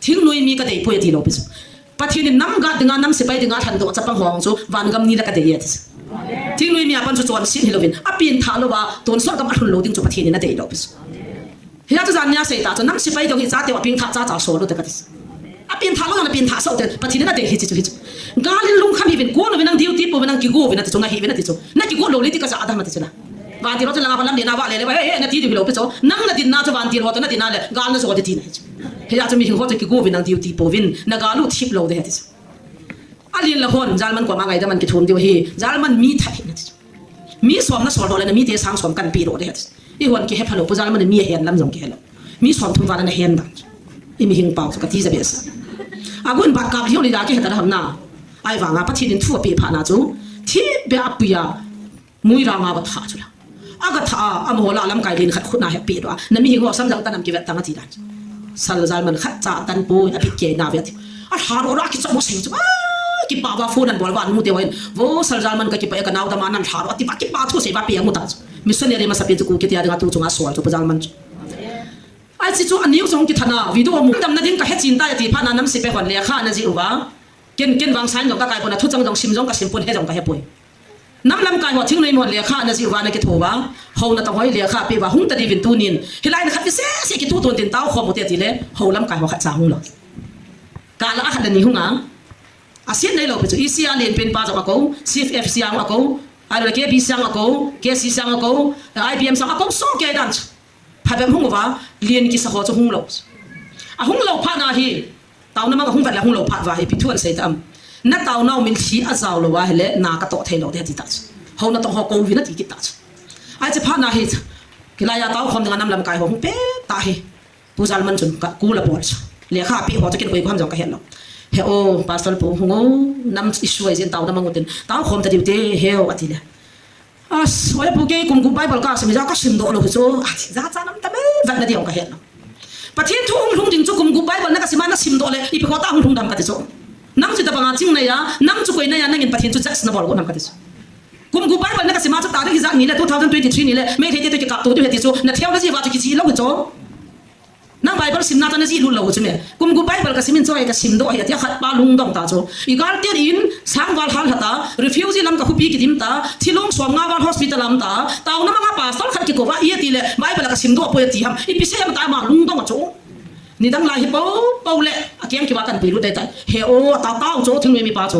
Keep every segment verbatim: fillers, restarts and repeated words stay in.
Thingnoi mi kadei poi ati lou pi chu. Pathen in nam guard dinga, nam sepai dinga lhandoh chapang ho chu vangam ni la kadei e ati chu. Thingnoi mi a pan chu chonset hilouvin, apenthah louva tonsot gam alhun lou ding chu Pathen in adei lou pi chu. Hia chu jan nia seita chu nam sepai dong hi chate u apenthah cha cha sol u te kati chu. Apenthah lou jong le penthah sah u te, Pathen in adei hi chi chu hi chu. Gal in lungkham hih uvin, kon uvin nang duty po uvin, nang kigo uvin ati chu, nga hih uvin ati chu. Na kigo lou le ti kajah dam ati chu la. Vantil ho chu langa pa lam le na va le le, he, he, nati diu hilou pi chu. Nang nadinna chu vantil ho toh nadinna le gal najo ding tina hi chu. Hia chu mihing ho chu kigo uvin nang duty po uvin, na gal u thip lou ding ati chu. Alen la hon, jalman koma ngaidam in kithum diu ahi, jalman mi that hih in ati chu. Mi som nasol doh le namite sang som kanpe doh ding ati chu. Eihon kihepha lou pu, jalman mi ahen lam jong kihe lou. Mi som thum val a nahen dan chu. I mihing pau chu kati ja behseh. Agun bat kap hiu le la kihe ta ham na. Ahivanga Pathen in thu apeh phat na chu, thipbeh a apui a, muiranga gatha chu la. Agatha a, amaho lah a lamkai len khat khut na he pehdoh a, na mihing ho samjang tan am kivet tan ati dan chu. Sal jalman khatcha atan poi, apit kei na ve ati. Alhadoh doh a kichom ho sei chu, a, kipah uva phone anabol uva, anute ho hin, vo sal jalman kakipah e, kanao dam a nalhadoh ati uva, kipah thu sei uva pe amu ta chu. Missionary masapen chu Kuki te a dinga tu chunga sol chu pu jalman chu. Ahi chu, anew jong kithat na, video mu damna ding kahe chen tai ati phat na, nam sepai hon lekha anajih uva. Ken, ken vang sign jong kakai pon, athuchang jong sim jong kasim pon, he jong kahe poi. Nam lamkai ho thingnoi mi hon lekha anajih uva, anakitho uva. Houna tong ho hi lekha apeh uva, hung ta diuvin tunin. Hilai in khat ti sese kituh tun tin, taokhom u te ati le, hou lamkai ho khatcha hung lou. Kah lah a khat le ni hung a. Aset nei lou pi chu, E C a len pen pa jong akou, C F F siang akou, ahilou le K B siang akou, K C siang akou, I B M siang akou, sohkei dan chu. Phabep hung uva, len kisa ho chu hung lou. Ahung lou phat na hi, taona mang ahung vet le ahung lou phat uva hi, ipi thu ahin sei ta ham. Na taonau min lhi ajao lou ahile, na katoh thei lou ding ati ta chu. Houna tong ho kou uvin ati kit ta chu. Ahi chu phat na hi, kilai a taokhom dinga nam lamkai ho hung pet ta hi. Pu jalman chun kakul abol chu. Lekha apeh ho chu ken koi kou ham jong kahe lou. He o, pastor pu hung o, nam issue ahi jeh in taona mang u tin, taokhom ta diu te, he o ati le. As, oi pu, kei kum gup Bible kasim hija kasim doh lou hi chu. Ati, jacha nam tah me, vetna ding kahe lou. Pathen thu hung lhung ding chu kum gup Bible nakasim a nasim doh le, ipi khoh tah hung lhung dem kati chu. Nang chu itobang a ching nai a, nang chu koi nai a, nangin Pathen chu judge nabol got ham kati chu. Kum gup Bible nakasim a chu tarik hijat ni le, two thousand twenty-three ni le, Meitei te toh kikapto diu ahi ti chu, na theology uva chu kichih lou hi chu. Nang Bible simna chu najih lut lou chu me. Kum gup Bible kasim in chu ahi kasim doh ahi ati a khat pa lungdong ta chu. I gal ten in sang val hal lha ta, refugee lam kakhupi kidim ta, thilong som nga val hospital a um ta, taona mang a pastor khat kikou va, iti le Bible a kasim doh poi ati ham. Ipi sei ham tia ama lungdong a chu. Nidang lai hi pou pou le, akeng kiva kanpui lut tai tai. He o, ta tao chu, thingnoi mi pa chu.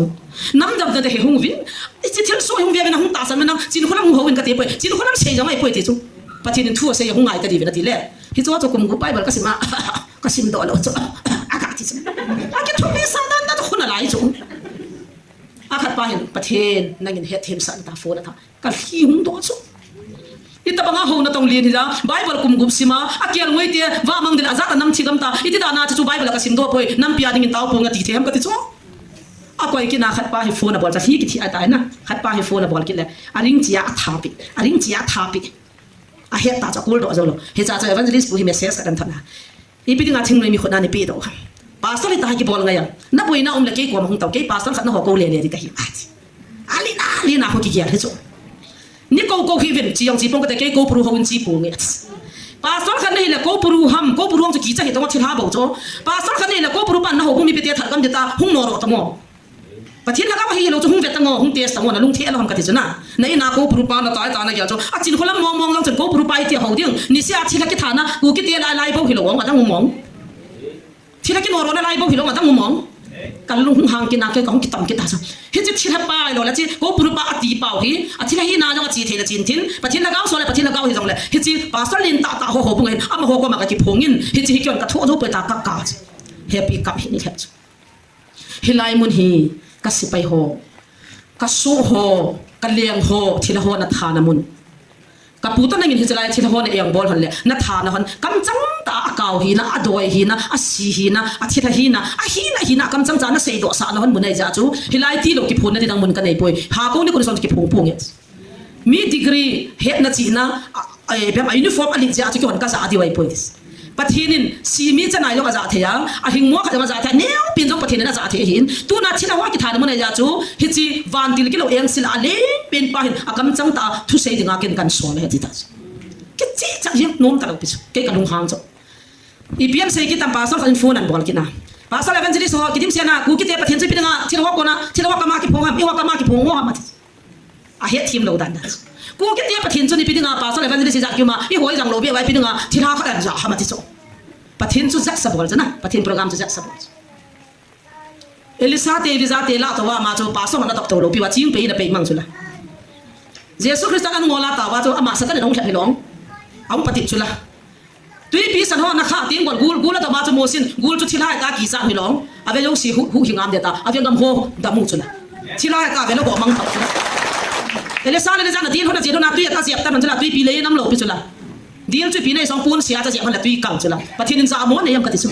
Nam damna te he hung uvin. Hiche thilsoh hi hung ve uvin, ahung tahsan uvin, Chinkholam hung hou in kati poi. Chinkholam sei jong ahi poi ti chu. Pathen in thu asei a hung ngai ta diuvin ati le. Hichu chu kum gup Bible kasim a, kasim doh lou chu. Akati chu. Akithupi sa dan dan khun alai chu. Akhat pa hin, Pathen, nangin hetthem sah in tia phone atha. Kalhi hung doh chu. Itobang a houna tong len hija, Bible kum gup sim a, akel ngoi te, va mang ding ajat a nam thi gam ta, iti dan a chu Bible a kasim doh poi, nampi a dingin tao ponge ati thei ham kati chu. Akoi kit na khat pa hi phone abol chu, lhi kithi atai na, khat pa hi phone abol kit le, aring chia atha pi, aring chia atha pi. Ahet ta chu akul doh jou lou. Hiche chu evangelist pu hi message khat ahin thot na. Ipi dinga thingnoi mi khut na nei pehdoh ham. Pastor hita hi kibol ngai am. Naboina um le kei koma hung tao. Kei pastor khat naho kou lele ding kahi ati. Alina, alina ho kigel hi chu. Nei kou kou hih uvin, che jong che ponge kati, kei kou puru houin che ponge ati. Pastor khat nahi le kou puru ham, kou puru ham chu kicha hi tong a thilha bou chu. Pastor khat nahi le kou puru pan naho kou mipite that gam ding tia hung noroh tamo. Pathen lhagao ahi lou chu hung vet tang o, hung test tang o, nalung theng lou ham kati chu na. Na in a kou puru pa natai ta nagel chu. A Chinkholam mong mong jong chun kou puru pa iti hou ding. Niseh a thilha kithana, Kuki te lai lai bou hilou ong, adang um ong. Thilha kinoroh na lai bou hilou ong, adang um ong. Kalung hung hang kit na kei kahung kitam kit ta chu. Hiche thilha pa hilou le hiche kou puru pa ati pau hi. A thilha hina jong ache thei le chen tin. Pathen lhagao so le Pathen lhagao hi jong le. Hiche pastor len tah tah ho ho bung ahin. Amaho koma kakiphong in. Hiche hi keiman kathoh jou poi tia ka ka chu. Happy cup hi ni le chu. Hilai mun hi, kasepai ho, kasoh ho, kaleng ho, thilha ho nathana mun. Kapu toh nangin hiche lai thilha ho na engbol hon le, nathana hon, kamchang tah a akao hina, adoi hina, asi hina, athilha hina, ahina hina, kamchang cha naseidoh sah na hon mun ahi jeh chu, hilai tilou kiphonna ding mun kanei poi. Hakou nikho ni som kiphong ponge. Mi degree hetna chihna, a, a, ipi ham, a uniform alet jeh a chu keihon kajah diu ahi poi. Pathen in simi chanai jong ajah thei a, ahing mo khat jong ajah thei a, neopen jong Pathen in ajah thei ahin. Tuna thilha ho kithana mun ahi jeh chu, hiche vantil kilou engsil a alen pen pa hin, akamchang tah a thusei dinga ken kahin sol ahi ati ta chu. Kicheh cheh jeng nom talou pi chu, kei kalunghang chu. Ipi asei kit tam, pastor khat in phone anabol kit na. Pastor, evangelist ho, kidimset na, Kukite Pathen chu ipi dinga thil ho kona, thil ho kama kiphong ham, eiho kama kiphong ho ham ati. Ahet them lou dan dan. Kukite Pathen chu ipi dinga pastor evangelist ijat kium a, eiho ijat lou bep a ipi dinga thilha khat anajat ham ati chu. Pathen chu jat sa bol chu na, Pathen program chu jat sa bol chu. Elisha te, Elijah te lah tah uva ama chu pastor hon adop tou lou piuva, chingpei in apei mang chu la. Jesu Christa anngol a tah uva chu ama Satan in ahung lhep hilou. Ahung patep chu la. Twipi san ho ana kha teng gol, gul, gul adom a chu Mosi in, gul chu thilha hita kichat hilou. Ave jouse hu, huhhing a um ding ta, ave gam ho dam u chu la. Thilha hita ave lou ho mang tah chu la. Elisha le Elijah in adil hon ajil hon a twi a ajep tan hon chu la, twipi lei nam lou pi chu la. Dil chu ipi nei jong pon sia ta jep hon la twi kang chu la. Pathen in jamo nei am kati chu.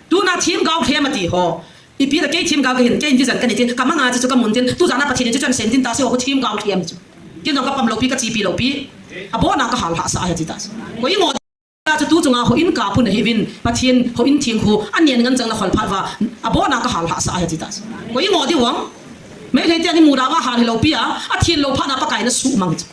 Tuna themgao them ati ho. Ipi la kei themgao kahin, kei in vision kanei tin, kamang a chu chu kamun tin, tu jan a Pathen in chu chun sen tin ta se ho themgao them chu. Ken jong kapam lou pi, kachepi lou pi. Abon a kahal hahsa ahi ati ta chu. Koi ngo ta chu tu chunga houin kap u nahiuvin, Pathen houin theng khu, anen ngen chang nakhol phat uva, abon a kahal hahsa ahi ati ta chu. Koi ngo diu ham. Meitei ten imu dan uva hal hilou pi a, athen lou phat na Pakai in asuhmang chu.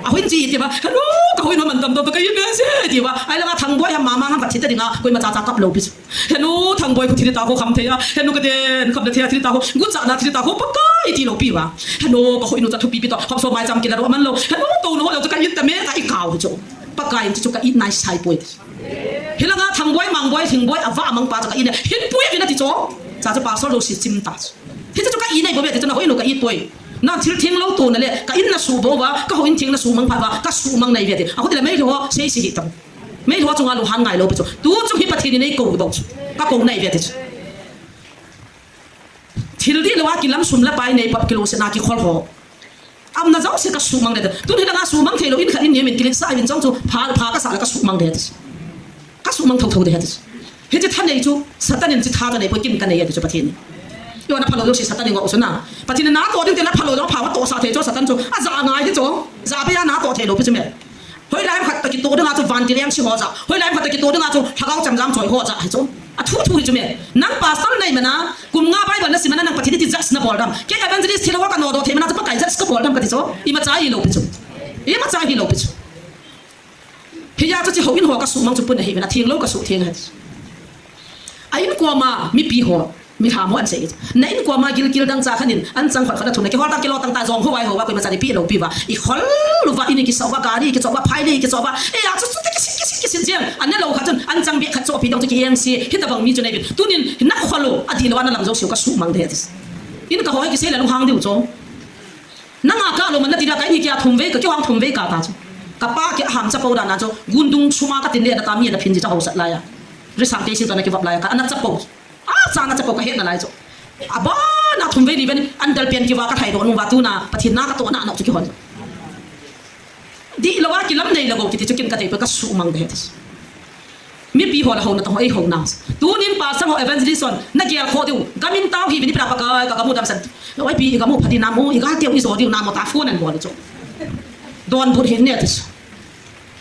Ahung che iti uva, henu, kahouin ho man damdam ta kahi behseh iti uva. Ahilou a Thangboi ham Mamang ham khat thi ta dinga, koima chacha kap lou pi chu. Henu, Thangboi khu thi ta ho kham thei a, henu kaden, kham na thei a thi ta ho, gucha na thi ta ho, Pakai iti lou pi uva. Henu, kahouin u chu thupi pi to, kham so mai cham kila ro man lou. Henu, tou na ho lou chu ka it ta me, ka i kau chu. Pakai in chu ka it nai sai poi. Hilanga Thangboi, Mangboi, Thingboi, ava mang pa chu ka it na, hin pui vin ati chu. Cha chu pastor lou si chim ta chu. Hichu ka it nai bou ve ti chu, na houin u ka it poi. Na thil theng lou tona le, ka in na suh bou va, ka houin theng na suhmang phat va, ka suhmang nai ve ti. Ahu ti le Meitei ho, sei si hi tang. Meitei ho chunga lunghan ngai lou pi chu. Tu chu hi Pathen in eikou bou chu. Ka kou nai ve ti chu. Thil dihlou a kilam sum le pai nei pap kilungset na kikhol ho. Aumna jouse ka suhmang de. Tun hilanga suhmang thei lou in khat in nem in kilet sa in chong chu pha, pha ka sa le ka suhmang de. Ka suhmang thotho de. Hiche thanei chu Satan in chu tha kanei poi, kin kanei ati chu Pathen in. Eiho na phalou jouse Satan in ngol u chu na. Pathen in natoh ding tile phalou jong pha va tohsah thei chu Satan chu. Aja ngai ti chu. Ja be a natoh thei lou pi chu me. Hoilai khat toh kitoh dinga chu vantil engse ho ja. Hoilai khat toh kitoh dinga chu lhagao chemjam choi ho ja hi chu. Athu thu hi chu me. Nang pastor nei mana, kum nga Bible na sim mana nang Pathen iti judge na bol dam. Kei evangelist thil ho ka nodoh thei mana chu Pakai judge ka bol dam kati chu. Imacha hilou pi chu. Imacha hilou pi chu. Hijeh chun hiche houin ho ka suhmang chu pun ahi vin, atheng lou ka suh theng ahi. A inkom a mipi ho, mi lham ho an sei. Na inkom a gilkel dangchah khat in, an chang khot khat a thum na kihol tang kilo tang ta jong ho ai ho va, koima chan ipi lou pi va. I khol uva, in i kisoh uva, gari i kichoh uva, phai le i kichoh uva. Eia chu chu te kisin, kisin, kisin jeng. An ne lou khat chun, an chang beh khat choh pi dong chu ki engse. Hitabang mi chu nei vin. Tunin, na khol u, adihlou a na lam jouse u ka suhmang de ati. In ka ho hi kisei le lunghang diu chu. Nanga ka lou man nati da ka in hi kia thum vei ka kihong thum vei ka ta chu. Ka pa kia ham chapou dan a chu. Gundung suma ka tin le na ta mi na phin ji cha hausat lai a. Risang te sin to na kivop lai a ka ana chapou. A cha na chapou ka het na lai chu. Abana thum vei li vei an dal pen kiva ka thai do nu va tu na Pathen na ka to na na chu kihon. Dihlou a kilam nei le go kiti chu kin ka tei pa ka suhmang de he ti. Mipi ho la houna tah ho ei houna. Tunin pastor ho evangelist hon, na gel kho diu, gam in tao hi vin ipi da Pakai, ka gam u damsah. Oi pi, i gam u pha di nam u, i gal teu i jo diu nam u ta phone an bol chu. Donbut hin ne ti.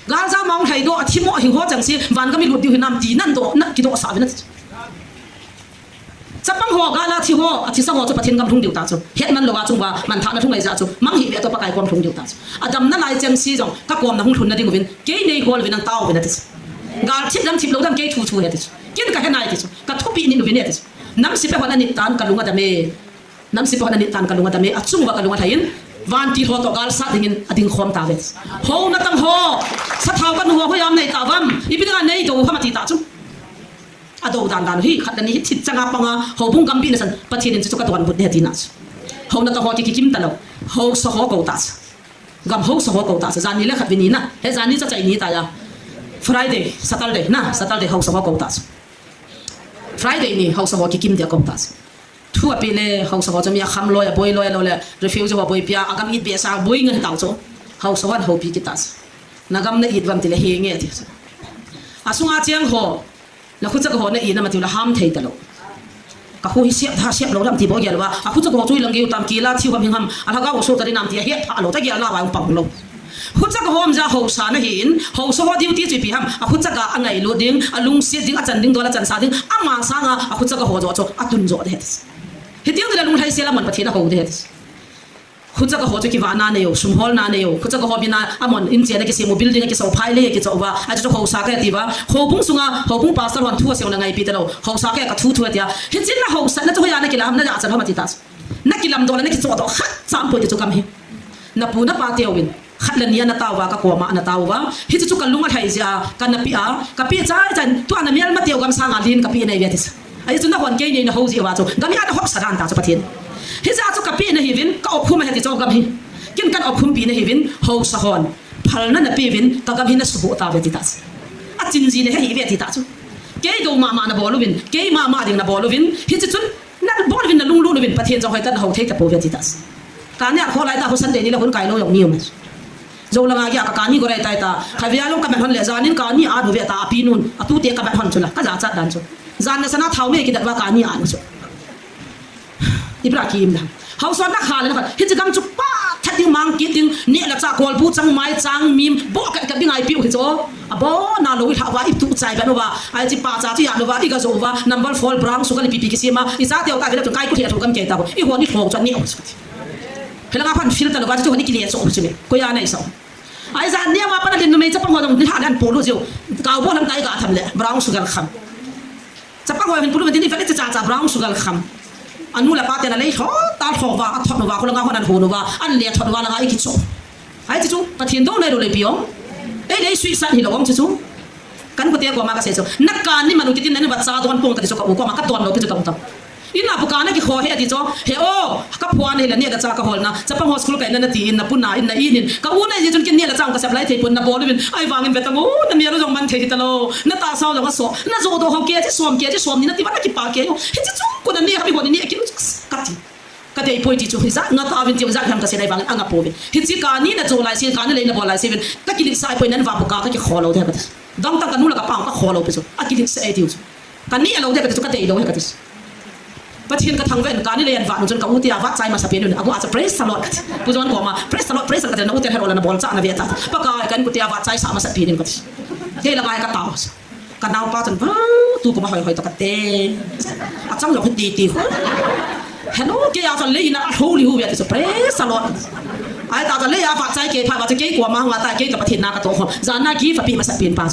Gal ja mong lhai do, athi mo hing ho chang si, van gam i lut diu hi nam ti nan do, na kido sa vin na ti. Chapang ho, gal a thi ho, athisa ho chu Pathen gam lhung diu ta chu. Hetman lou a chung va, manthahna lhung lai jeh chu, mang hi ve to Pakai kom lhung diu ta chu. Adamna lai cheng si jong, ka kom na hung lhun na ding uvin, kei nei hol uvin nang tao uvin ati chu. Gal thip dam thip lou dam kei thu thu he ti chu. Kin ka he nai ti chu. Ka thupi ni uvin ati chu. Nam sepai hon anit tan ka lung adam e. Nam sepai hon anit tan ka lung adam e. Achung va ka lung alhai in, vantil ho to gal sat dingin ading khom ta ve. Houna tang ho, sathau ka nu ho, hoiya um nei ta vam. Ipi dinga nei do ham ati ta chu. Ado dan dan hi, khat le ni hi thit changa panga, houbung gambihna san, Pathen in chu ka donbut de tina chu. Houna tah ho ki, kikim talou. Haosa ho kou ta chu. Gam haosa ho kou ta chu. Jan ni le khat vei ni na. He jan ni cha chai ni ta ya. Friday, Saturday na, Saturday haosa ho kou ta chu. Friday ni haosa ho kikim dia kou ta chu. Thu ape le haosa ho chu mi akham loi, aboi loi, lou le refugee ho boi pia, agam it be sa boi ngen ta chu. Haosa ho houpi kit ta chu. Na gam na it vam ti le he nge ti chu. Asunga cheng ho. Na khucha ka ho na i na ma tiu la ham thei talou. Ka khu hi siap, ha siap lou dam ti bou gel va. A khucha ka ho chu i lang geu tam kila thiu ham hing ham. A lhagao so ta di nam ti a het pha lou ta gel la va um pang lou. Khucha ka ho am ja haosa na hin, haosa ho duty chu ipi ham. A khucha ka a ngailut ding, a lungset ding, a chan ding dol a chansa ding. Ama sanga a khucha ka ho jo chu a tun jo de het. Hitiu de la lunglhai sel a mon Pathen a ho de het. Khucha ka ho chu kivahna nei u, sum holna nei u. Khucha ka ho bina amon in chena kisem u, building a kisau, phai lei a kichau va. Achu chu hausa ka ti va. Houbung sunga, houbung pastor hon thu asei u na ngaipi talou. Hausa ka ka thu thu tia. Hichi na hausa na chu hoiya na kilam na ya chan hama ti ta. Na kilamdoh le na kichohdoh khat cha um poi ti chu gam hi. Na pu na pa teuvin khat le ni ana tao va, ka koma ana tao va. Hichi chu ka lung alhai jia, ka napi a, ka pi chai chai, tua na mial ma teu gam sanga lin ka pi nei ve ti sa. Ahi chu na hon kei nei na ho ji va chu. Gam hi ana hopsa dan ta chu Pathen. Hijeh chu ka pi na hiuvin, ka opkhum ahi ti chu gam hi. Kin kan opkhum pi na hiuvin, hausa hon. Phalna na peuvin, ka gam hi na suboh ta ve ti ta chu. Achin ji na hi ve ti ta chu. Kei dou mama na bol uvin, kei mama ding na bol uvin, hichi chun na bol uvin na lunglut uvin, Pathen jong hoitah in na hou thei tapou ve ti ta. Kani a kholai ta, ho Sunday ni le hun kai lou jong ni um. Jou langa kia ka kani go rai tai ta. Khavia jong ka mat hon le, janin kani a nu ve ta, api nun, atute ka mat hon chu la, ka jachat dan chu. Jan na sana thau me kidat va kani a nu chu. Ipi ra ki im dan. Hausa na kha le na kha. Hichi gam chu pa that ding mang kit ding. Neh le chah kolbu chang mai chang mim. Bo ka ka ding ai piu hi chu. Abo na lou i lha va i tu chai ban uva. Ai chi pa cha chi ya lou va i ga jo va. Number four brown sugar le pipi kisima. I cha teu ta ve le tu kai ku thia thu gam kei ta ko. I hon i thong chu ni o chu. Helanga phan filter lou va chu hon i kile chu chu ni. Ko ya nai sa. Ai jan nia ma pa na lin numei chapang ho dong ni ha dan polo jiu. Kau bo lam tai ga tham le. Brown sugar kham. Chapang ho hin pulu tin i vet le cha cha brown sugar kham. Anu le pa te na lei tho, ta tho va, a thot nu va, khulanga hon an hu nu va, an le thot va langa i kicho. Ai chu chu, Pathen dou nei lou le piong. Ei lei sui san hi lou ong chu chu. Kan kute koma ka sei chu. Na kani manu kitin na ni va cha don pong ka ti chu ka u koma ka don lou ti chu tong tong. Ina pu kana kikho he ti chu. He o, ka phuan hi la ni ka cha ka hol na. Chapang ho school kai na na ti in na pu na in na in in. Ka u na ji chun kin ni la chang ka sep lai thei pun na bol uvin. Ai vangin ve tang o, na mi a lo jong man thei ta lou. Na ta sao jong a so. Na jo do ho ke chi som ke chi som ni na ti va na kipa ke o. Hi chi chu ko na ni ha bi ho ni ni ki lu chu ka ti. Ka dei poi ti chu hi ja nga ta vin ti ja ham ka se dai vangin anga po vin. Hi chi kani na jo lai si kani lei na bol lai si vin. Ka kilik sai poi nan va pu ka ka kikho lou de ka ti. Dang tang ka nu la ka pa ka kho lou pe chu. A kilik sai ti chu. Ka ni a lou de ka ti chu ka dei lou he ka ti. Pathen ka thangvah in kani lei an va nu chun ka u te a va chai masa pen un. A go a cha praise the Lord ka ti. Pu John koma praise the Lord, praise the Lord ka ti na u te hero la na bol cha na ve ta. Pakai kan ku te a va chai sa masa pen in ka ti. Te la ngai ka ta. Ka nau pa chun va tu ko ma hoi hoi to ka te. A chang lo ti ti ho. Hello, ke a chun lei na a holy hu ve ti so praise the Lord. Ai ta ka lei a va chai ke pha va chai ke ko ma nga ta ke ka Pathen na ka to ho. Jan na ki fa pi masa pen pa.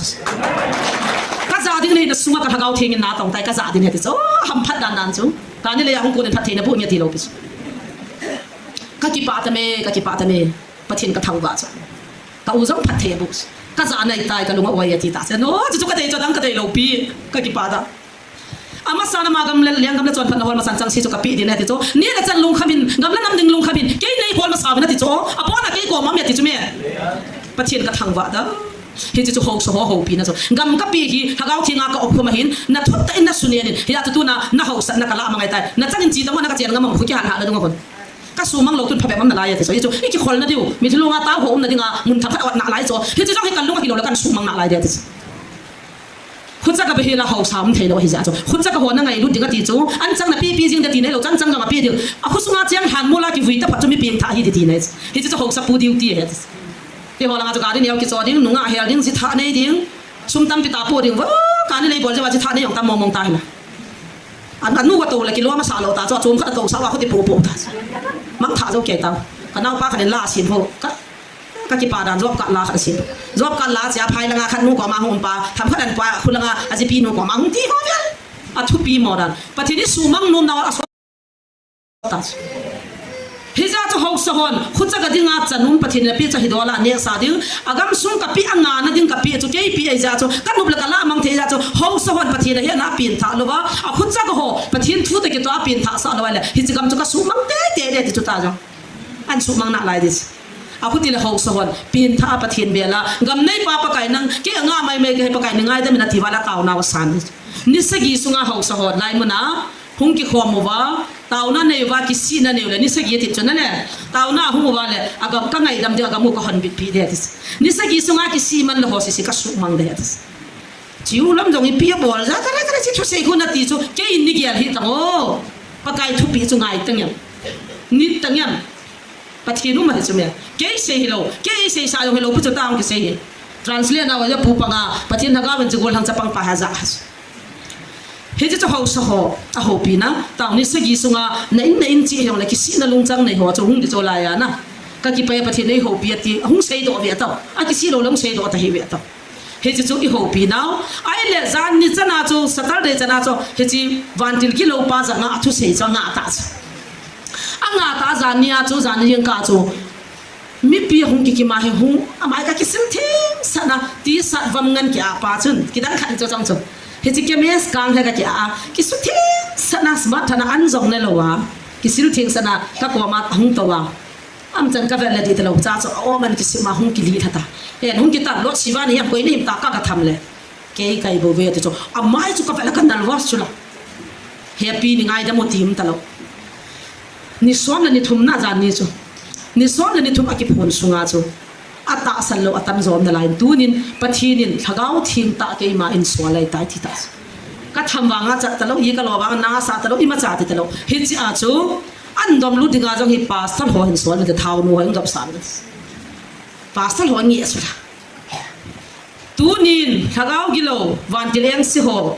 Ka ja ding nei na sunga ka lhagao theng in na tong tai ka ja ding he ti chu. Ham phat dan dan chu. Kani lei a hung ko den phat thei na bu nge ti lou pi chu. Ka kipa ta me, ka kipa ta me. Pathen ka thangvah chu. Ka u jong phat thei bu chu. Ka ja nei tai ka lung a oi a ti ta. Chu no, chu chu ka dei chu dang ka dei lou pi. Ka kipa ta. Amasa na ma gam le, liang gam le chon phat na hol masan chang si chu ka pi din he ti chu. Ni le chan lungkham in, gam le nam ding lungkham in. Kei nei hol masa ve na ti chu. A pona kei ko ma me ti chu me. Pathen ka thangvah ta. Hi chu chu hausa ho houpi na chu. Gam ka pi hi, lhagao thenga ka opkhum ahin, na thut ta in na su nen in. Hi a chu tu na, na hausa na ka la ma ngai tai. Na chang in chi ta mo na ka chen nga mang khu ki han ha na dung a kon. Ka sumang lou tun phabep am na lai a ti chu. Hi chu, i kikhol na diu. Mi thilung a tao ho um na ding a, mun thakhat a ot na lai chu. Hi chu jong hi ka lung a hi lou la kan sumang na lai dia ti chu. Khucha ka be hi la hausa um thei lou hi ja chu. Khucha ka ho na ngailut ding a ti chu. An chang na pi pi jing da ti nei lou, chang chang jong a pi ding. A khu sunga chang han mo la kivui ta phat chu mi peng tha hi ti ti nei chu. Hi chu chu hausa pu diu ti he ti chu. Ti ho langa chu ka ding neo kicho ding, nunga hel ding, ji tha nei ding. Sum tampi ta pu ding. Vo, kani lei bol je va ji tha nei jong tam mong mong ta hi la. An, an nu va to le kilo masa lou ta chu, chom khat a to sa va khu ti pu pu ta. Mang tha jo ke ta. Ka nau pa khat in la sin ho. Ka Ka kipa dan job card la khat a sin. Job card la chia phai langa khat nu koma hung um pa, tham khat an pa, khu langa a jipi nu koma hung ti ho vel. A thupi mo dan. Pathen i sumang nom na a so ta. Hi ja chu hausa hon, khucha ka dinga chanum Pathen na pi cha hi dola ne sa ding. A gam sung ka pi a nga na ding ka pi chu kei pi ai ja chu. Ka nup la ka la mang thei ja chu. Hausa hon Pathen a he na pin tha lou va. A khucha ka ho, Pathen thu te ki to a pin tha sa lou le. Hi chi gam chu ka sumang te te de ti chu ta jong. An sumang na lai dis. A khuti le hausa hon, pin tha a Pathen bela, gam nei pa Pakai nang, ke nga mai mai ke Pakai ni ngai da mina ti va la tauna va san. Ni sagi sunga hausa hon, lai muna, hung kikhom uva, tauna nei uva, kisihna nei u le, ni sagi ti chu na le, tauna hung uva le, a gam ka ngaidam de, a gam u ka hon bit pi de dis. Ni sagi sunga kisih man le ho si si ka sumang de dis. Chiu lam jong ipi a bol ja, kare kare chi thusei khu na ti chu, kei ni gel hi tang o. Pakai thupi chu ngai tang em. Ni tang em. Pathen um ahi chu me. Kei sei hi lou, kei sei sa jong hi lou, pu chu tang kisei hi. Translate na wa ja pu panga, Pathen na ga wen chu gol hang chapang pa ha ja. Hiche chu haosa ho, a houpina, tao ni sagi sunga, na in, na in chi hijongle kisihna lungchang nei ho chu hung di chu laiya na. Ka kipah e Pathen in eihoupi ati, hung seidoh ve tao. A kisih lou le hung seidoh ta hi ve tao. Hiche chu i houpi nau. Ahile jan ni chana chu, Saturday chana chu, hiche vantil gilou pa janga a thusei chu a ngah ta chu. A ngah ta jan ni a chu, jan ni jingkah chu. Mipi hung kikim a hi hung, amai ka kisil thengsahna, T-shirt vam ngen kia pa chun, kidang khat chu chang chu. Hiche chemist kang he ka kia, kisil thengsahna, smart thana an jong ne lou a, kisil thengsahna, ka koma hung tou a. Amchan ka vet le di talou, cha chu, a om an kisim a hung kili tha ta. Hen, hung kitan lo, Siva ni hiam koi ni him ta ka ka tham le. Kei kai bou ve ti chu. Amai chu ka vet le ka nervous chu la. Happy ni ngaidam u ti um talou. Ni som le ni thum na jan ni chu. Ni som le ni thum a kiphon sunga chu. A tahsan lou a tam jom nalai. Tunin Pathen in Lhagao Theng tah keima in sol lai tai ti ta chu. Ka tham vanga chat talou, i ka lo vanga na sa talou, imacha ti talou. Hiche a chu, an dom lut dinga jong hi pastor ho hin sol le thao nu ho hin dop san. Pastor ho nge chu la. Tunin, Lhagao gilou, vantil engse ho,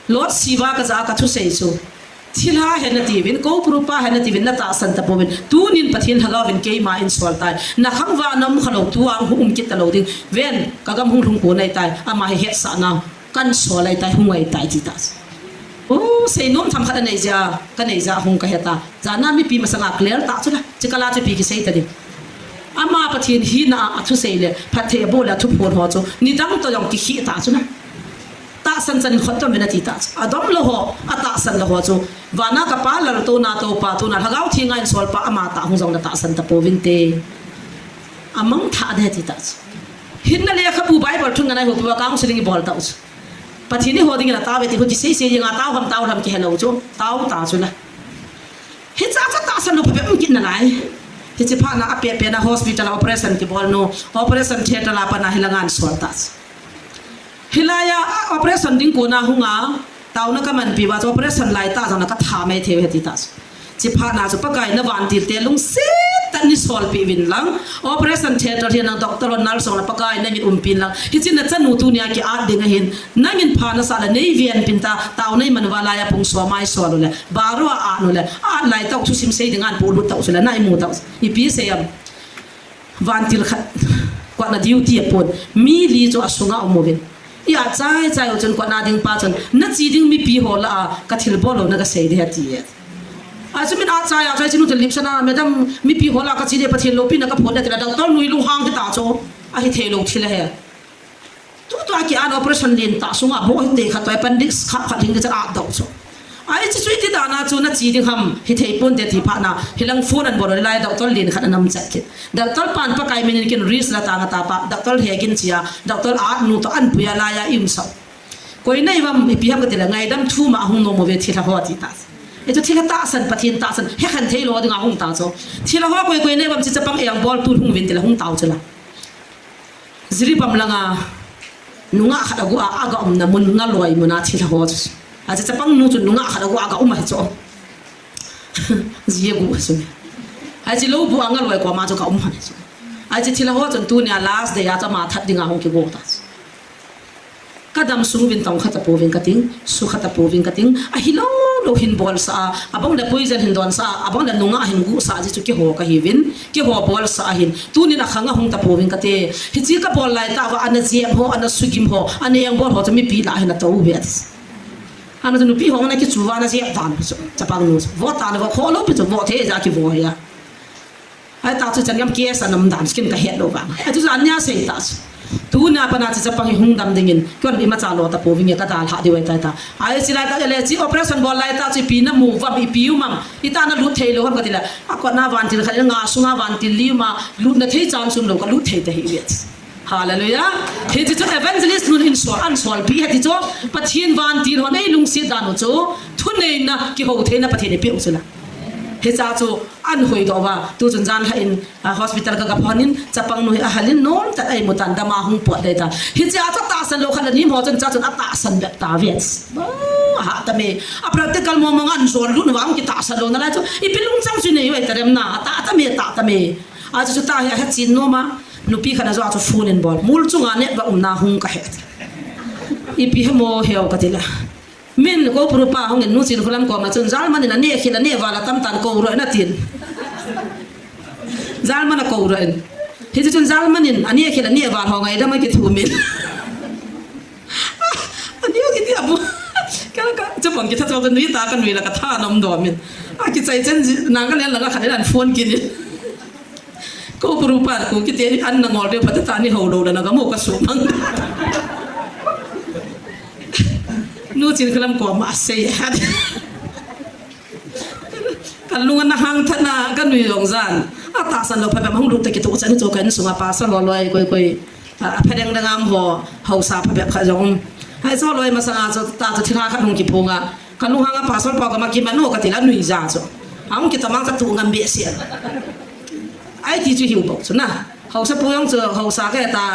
Lord Siva ka ja a ka thusei chu. Thilha hen nati uvin, Koupuru pa hen nati uvin, na tahsan ta pouvin. Tunin Pathen Lhagao vin keima in sol tai. Na khang uva na um kha lou, tua hung um kit ta lou ding. Ven, ka gam hung lhung kon ahi tai, ama hi hetsahna, kan sol ahi tai, hung ahi tai ti ta. O, seinom themkhat anei jeh a, ka nei jeh a hung ka he ta. Jana mipi masanga clear ta chu la, chikala chu ipi kisei ta ding. Ama Pathen hina a, a thusei le, phatthei abol le a thuphon ho chu, nidang toh jong kikhih ta chu la. Tahsan chan in khut dom uvin ati ta chu. Adom lou ho, atahsan lou ho chu, vana ka Pa laltouna toupa tuna, Lhagao Theng a in sol pa ama tah hung jong na tahsan ta pouvin te. Amang tha de ti ta chu. Hinna lekhabu Bible thun ngen a i hopi uva counseling i bol ta u chu. Pathen in eiho dingin atao ve ti, khu kisei sei dinga tao ham tao ham kihe lou chu, tao ta chu la. Hiche a chu tahsan lou phabep um kit nalai. Hiche phat na a pehpeh na hospital a operation kibol nu, operation theatre a pat na hilai a ngan sol ta chu. Hilai a operation ding kona hung a, taona ka manpi uva chu operation lai tah jong na ka tha mai thei u ahi ti ta chu. Hiche phat na chu Pakai na vantil te lungset tah in nei solpeh uvin lang. Operation theatre hi nang doctor ho nurse ho na Pakai nangin umpi in lang. Hiche na chanu tunia ki-at ding ahin. Nangin pha nasah le nei venpi in ta, taona i man uva lai a pung som a i sol u le. Baro a at u le. At lai tah u thusim sei dinga an polut tah u chu le. Na imu tah u. Ipi sei am. Vantil khat, kotna duty apon, mi li chu asunga um uvin. I at chai chai u chun kotna ding pa chun, na che ding mipi ho lah a, ka thilbol lou na ka sei ding ahi ati e. Achu min at chai a, chai chinu chu lipsan a, madam, mipi ho lah a ka che ding, Pathen loupina ka phon ding ati le, doctor nu hi lunghang hita chu, ahi thei lou thil ahi. Tutua ki-at operation lentah sunga bou hite khat toh appendix khat khat hing kichat at doh chu. Ahi chu chu iti dan a chu na che ding ham hithei ponte ti phat na hilang phone an bol u le lai doctor len khat ana um chat kit. Doctor pan Pakai min in kin risk la tang a ta pa doctor he kin che a doctor at nu toh an pui a lai a i um sah u. Koi na i um am ipi ham ka ti le ngaidam thu ma hung nom uve thilha ho ti ta. Hichu thilha tahsan Pathen tahsan he khen thei lou dinga hung ta chu. Thilha ho koi koi na i um am chi chapang eng bol tu hung uvin ti le hung ta u chu la. Jiribam langa nungah khat agu a, aga umna mun Ngaloi muna thilha ho chu. Achu chapang nu chu nungah khat agu a aga um ahi chu. Ji agu chu. Achu lou bu a Ngaloi koma chu ka um ahi chu. Achu thilha ho chun tunia last day a chu ama that dinga hung kigo ta chu. Ka dam sung uvin tong kha ta pouvin ka ting, su kha ta pouvin ka ting, ahi lou lou hin bol sah a, abang le poison hin don sah a, abang le nungah hin gu sah a, ji chu keiho ka hiuvin, keiho bol sah ahin, tunin akhang a hung ta pouvin ka te, hiche ka bol lai tah uva, ana jep ho, ana sugim ho, ana engbol ho, chu mipi lah a hin atou ve ati. Ana chu nupi ho ana kichu uva ana jep dan, chu, chapang nu, vo ta na vo, kho lou pi chu, vo thei ja kivo hi a. Ahi ta chu chan gam case ana um dan skin ka het lou vang. Ahi chu jan nia sei ta chu. Tuna pat na chu chapang hi hung dam dingin. Kon imacha lo ta pouvin ka dalha diu ahi ta ta. Ahi chu lai ta le chu operation bol lai ta chu ipi na mu uvam ipi um am. Ita na lut thei lou ham ka ti le. Akot na vantil khat nga sunga vantil li um a lut na thei chan sum lou ka lut thei ta hi ve. Hallelujah. Hiche chu evangelist nun in sol, an solpi ahi ti chu. Pathen vantil hon eilungset dan u chu. Thuneina, kihoutheina Pathen in eipeh u chu la. Hiche chu an hoidoh uva, tuchun jan lha in, a, hospital ka ga phon in, chapang nu hi ahal in, nom tah a imu tan, dam a hung pot dei ta. Hiche a chu tahsan lou khat le ni mo chun cha chun atahsan bep ta ve. Ba, aha ta me. A practical mo mo ngan jol lut uva, kitahsan lou nalai chu. Ipi lungchang chu nei u ahi ta rem na, atah ta me, atah ta me. A chu chu ta hi ahe chin nom a, nupi khat na jo a chu phone in bol. Mol chunga net va umna hung ka he. Ipi he mo heu ka ti la. Min Koupuru pa hung in Nu Chinkholam koma chun, "Jalman in aneh khel aneh val atam tan, kou ro in," atin. Jalman a kou ro in. Hiche chun jalman in aneh khel aneh val ho ngaidam a kithumin. Aneh kiti abu. Kala ka, chapang kitha chapang nui ta ka nui la ka tha nom domin. Akichai chen ji, nang ka len la ka khat in an phone kit in. Koupuru pa, kou kiti an na ngol de phat ta ni ho lo la na ka mo ka su mang. Nu Chinkholam koma asei hat. Ka lung ana hang tha na, ka nui jong jan. Atahsan lou phabep hung lut ta kitoh chan chu ka insunga pastor ho loi koi koi. A, pha dang dang am ho, haosa phabep khat jong. Hai chu loi masanga chu ta chu thilha khat hung kiphong a. Ka lunghang a pastor pa koma kiman u kati la nui ja chu. Ahung kitamang ka tuh ngam behseh. Ai ti chu hiu bou chu na. Haosa pu jong chu haosa ka ta.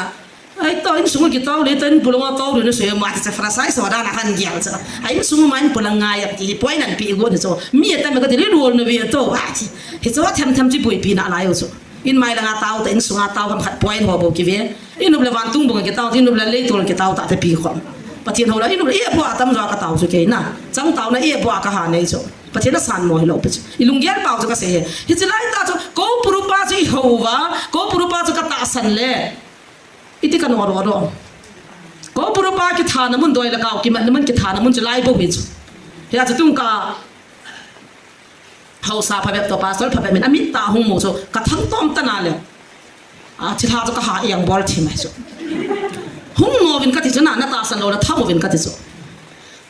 Ai, to insung kitao le, to in pu langa tao le, na sui ma ti cha fra sai so da na kan gial cha. Ai, insung ma in pu langa ya ti point an pi go ni cho. Mi ta me ka ti le rol na ve to. Ai, ti. Hi cho tham tham chi boipi na lai cho. In mai langa tao ta, insunga tao ham khat point ho bou kive. In up le vantung bou kitao, in up le leitung kitao ta te pi khom. Pathen ho la, in up le e bou atam jo ka tao chu kei na. Chang tao na e bou ka ha nei cho. Pathen na san mo hi lou pe cho. I lunggel pau cho ka sei he. Hichi lai ta cho, Koupuru pa cho i ho va, Koupuru pa cho ka tahsan le. Iti ka no ro ro. Koupuru pa kithana mun doi la kau, kimatna mun kithana mun chu lai bou hi chu. Hia chu tung ka haosa phabep to pastor phabep min amit ta hung mo chu ka thang tom ta na le. A, thilha chu ka ha iang bol thi mai chu. Hung mo vin ka ti chu na, na tahsan lou la tha mo vin ka ti chu.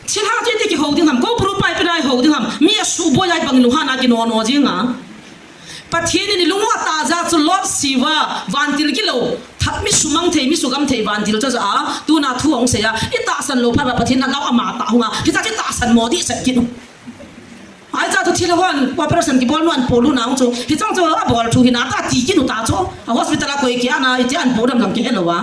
Thilha chu iti kiho ding ham, Koupuru pa ipi lai ho ding ham, mi asuh boi lai bang lunghan a kino no jing a. Pathen in i lung u ata ja chu Lot siva, vantil kilou, tha mi sumang thei, mi sugam thei vantil chu ja a, tuna thu hung sei a, i tahsan lou phat a Pathen na gau ama ta hung a, hicha chu tahsan mo di sat kit u. Ai cha chu thil hon, operation kibol nu an polu nang chu, hichang chu abol thu hina ta ti kit u ta chu, a hospital a koi kia na, iti an po dam dam kihe lou a.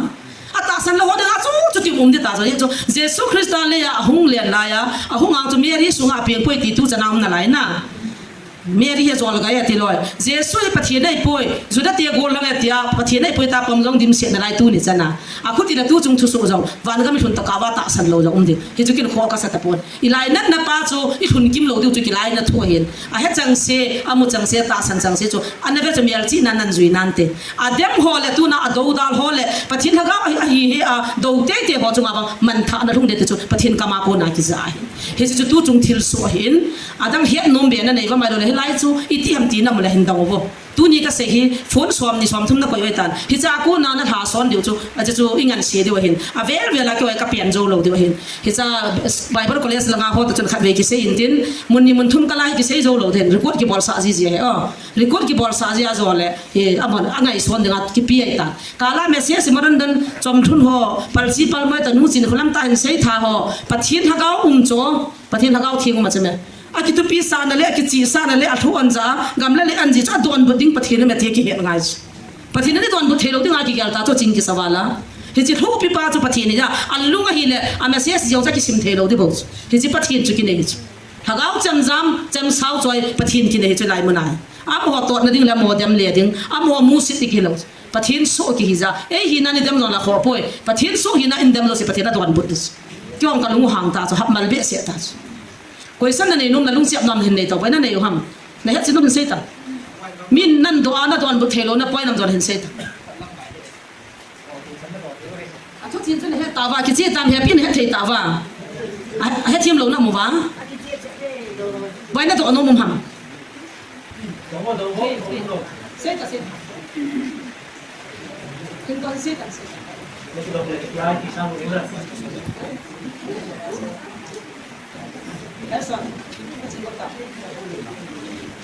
Atahsan lou ho ding a chu, chuti um di ta chu, chu Jesu Christa le a hung len lai a, a hung ang chu Mary sunga a peng poi ti tu chana um na lai na. Mary hi jol gai ati loi. Jesu hi Pathen nei poi, Juda te gol lang ati a, Pathen nei poi ta pom jong dimset na lai tu ni chana. A khuti la tu chung thu so jong, van gam i lhun ta ka va tahsan lou jong um di. Hi chu kin kho ka sa ta pon. I lainatna pa chu, i lhun kim lou diu chu kilainat thu ahin. A he chang se, a mu chang se, tahsan chang se chu, a na ve chu mial chi nan nan jui nan te. A dem ho le tuna a dodal ho le, Pathen lhagao ahi, ahi he a, do te te ho chunga bang, man tha na lhung de te chu, Pathen kama kona kija ahi. Hi chu tu chung thil so ahin, a dang het nom be na nei va mai lou le, hi lai chu, i ti ham ti na mu le hin dang vo. Tuni ka sei hi, phone som ni som thum na koi oi tan. Hicha kona na lha son diu chu, a chu chu i ngan se diu ahin. A vel vel a koi ka pian jo lou diu ahin. Hicha Bible College langa ho ta chun khat ve kisei in tin, mun ni mun thum ka lai kisei jo lou den. Record kibol sa ji ji he, oh. Record kibol sa ji a jo le, he, a mon, a ngai son ding a kipi ai tan. Ka la message ma don don, chom thun ho, pal chi pal moi ta Nu Chinkholam ta hin sei tha ho. Pathen lhagao um cho, Pathen lhagao theng um a che me. A kitupi sa na le, a kichi sa na le, a thu an ja, gam le le an ji chu a donbut ding Pathen a me te kihet ngai chu. Pathen in donbut thei lou ding a kigel ta chu ching kisa vala. Hichi thupi pa chu Pathen ni ja, a lung ahi le, a message jong cha kisim thei lou di bou chu. Hichi Pathen chu kinei hi chu. Lhagao chemjam, chemsao choi, Pathen kinei hi chu lai mun a hi. Amaho totna ding le amaho dem le ding, amaho musit ding hi lou. Pathen so kihi ja, ei hina ni dem jong la kho poi. Pathen so hina in dem lou se Pathen a donbut di chu. Kei jong ka lung u hang ta chu, hap mal behseh ta chu. Koisan na nei nom na lungsiap nam hin nei tau, pai na nei u ham. Na het chin nom hin sei ta. Min nan do a na donbut thei lou na poi nam jong hin sei ta. A thu chin chu na het ta va, kichi tam he pi na het thei ta va. A, a het thiam lou na mu va. Pai na do nom um ham. Sei ta, sei ta. Hin kon sei ta, sei ta.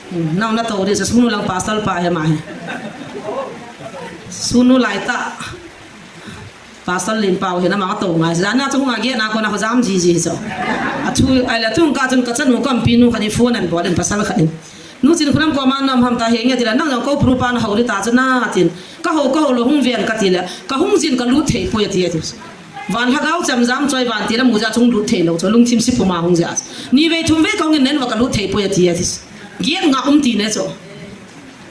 Hmm, nau na to di sa sunu lang pastor pa he ma he. Sunu lai ta. Pastor Len Pau he na ma to ngai. Jana to nga ge na ko na ho jam ji ji so. A thu ai la tung ka chun ka chanu kam pi nu ka ni phone an bol an pasal ka ni. Nu Chinkholam koma nam ham ta he nge ti la nang jong Koupuru pa na ho ri ta chu na tin. Ka ho, ka ho lou hung ven ka ti le. Ka hung jin ka lut thei poi a ti a ti. Van lhagao chemjam choi van ti la mu ja chung lut thei lou chu lungthim si puma hung ja. Ni vei thum vei ka hung in nen va ka lut thei poi a ti a ti. Giat nga um ti ne chu.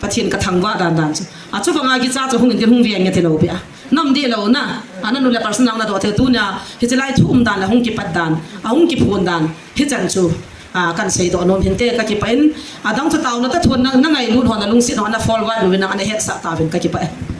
Pathen ka thangvah dan dan chu. A chu vanga kicha chu hung in ti hung ven nge ti lou pia. Nam di lou na. Ana nu le personal na doh thei tunia, hiche lai thu um dan le hung kipat dan, ahung kiphon dan, hichan chu, a, kan seidoh nom hinte ka kipah in, adang chu taona ta thon na, na ngailut ho, na lungset ho, na forward uvin, ana hetsah tauvin ka kipah e.